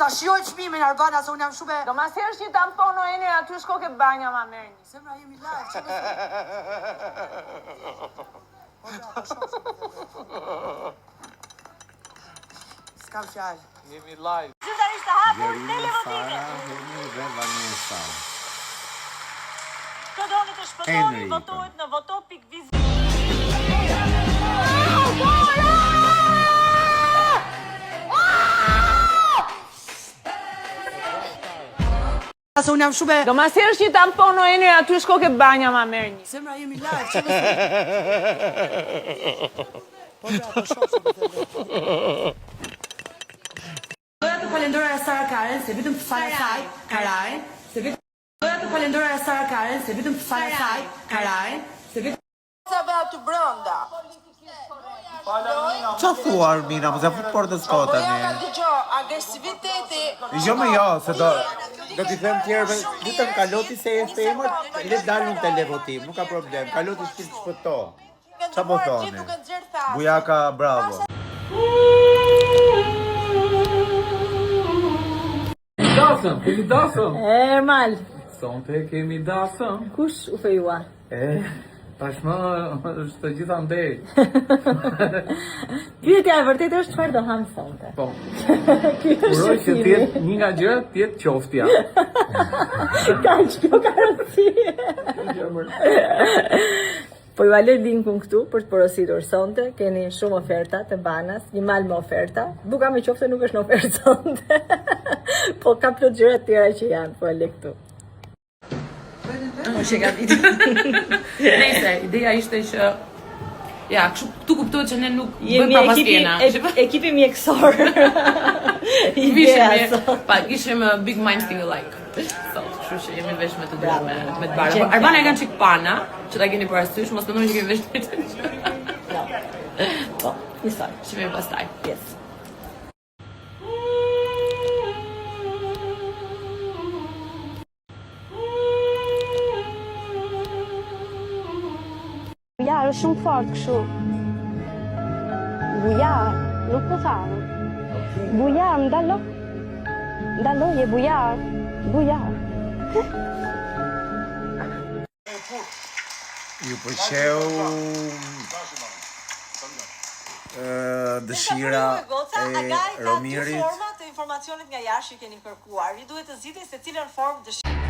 Ta shijoj çmimin Arbana se unë jam shumë e Do ma sjellësh një tampon o Enri aty shko ke banja ma merr një. Zemra jemi live, çfarë do Po bra, po shoh se po them. S'kam fjalë. Jemi live. Zyrtarisht të hapur Blerina, televotimin. Sara, Henry dhe Vanessa. Kë doni të shpëtoni, Henry, votohet në voto.viz. Se unë jam shumë e Do ma sjellësh një tampon o Enri aty shko ke banja ma merr një. Zemra jemi live, çfarë do Po bra, po shoh se po them. Doja të falenderoja Sara Karen se vetëm falë saj, Karaj, se vetëm Doja të falenderoja Sara Karen se vetëm falë saj, Karaj, se vetëm Sa aty brenda. Qa thua Armina, mos e fut portës kot tani. Dëgjo, agresiviteti Jo më jo, se do do t'i them tjerëve, lutem kaloti se e femër, le të dalin në televotim, nuk ka problem. Kaloti si të shpëto. Qa po thoni? Bujaka, bravo. Dasëm, kemi dasëm. Ermal, Sonte kemi dasëm. kush u fejua? E, tashmë është të gjitha ndej. Pyetja e vërtetë është çfarë do ham sonte. Po. Ky është Uroj që të shqetësimi. jetë një nga gjërat të jetë qoftja. Kaq kjo ka rëndësi. Po ju lë linkun këtu për të porositur sonte, keni shumë oferta të Banas, një mal me oferta. Buka me qofte nuk është në ofertë sonte. po ka plot gjëra të tjera që janë, po e lë këtu. Është e gabit. Nëse ideja ishte që ja, kështu këtu kuptohet që ne nuk bëjmë Jemi prapa ekipi, skena. e, ekipi mjekësor. Vishim Ideja sot. pa kishim uh, big minds think alike. Sot, kështu që jemi vesh me të dy Bravo. me, me të bara. Genial. Po, Arbana e kanë çik pana, që ta keni parasysh, mos mendoni që kemi vesh të njëjtën gjë. Jo. Po, njësoj. Shihemi pastaj. Yes. Bujar është shumë fort kështu. Bujar, nuk po thamë. Bujar, ndalo. Ndalo, je bujar. Bujar. Ju pëlqeu ë, dëshira e Romirit. Forma të informacionit nga jashtë që keni kërkuar. Ju duhet të zgjidhni se cilën formë dëshironi.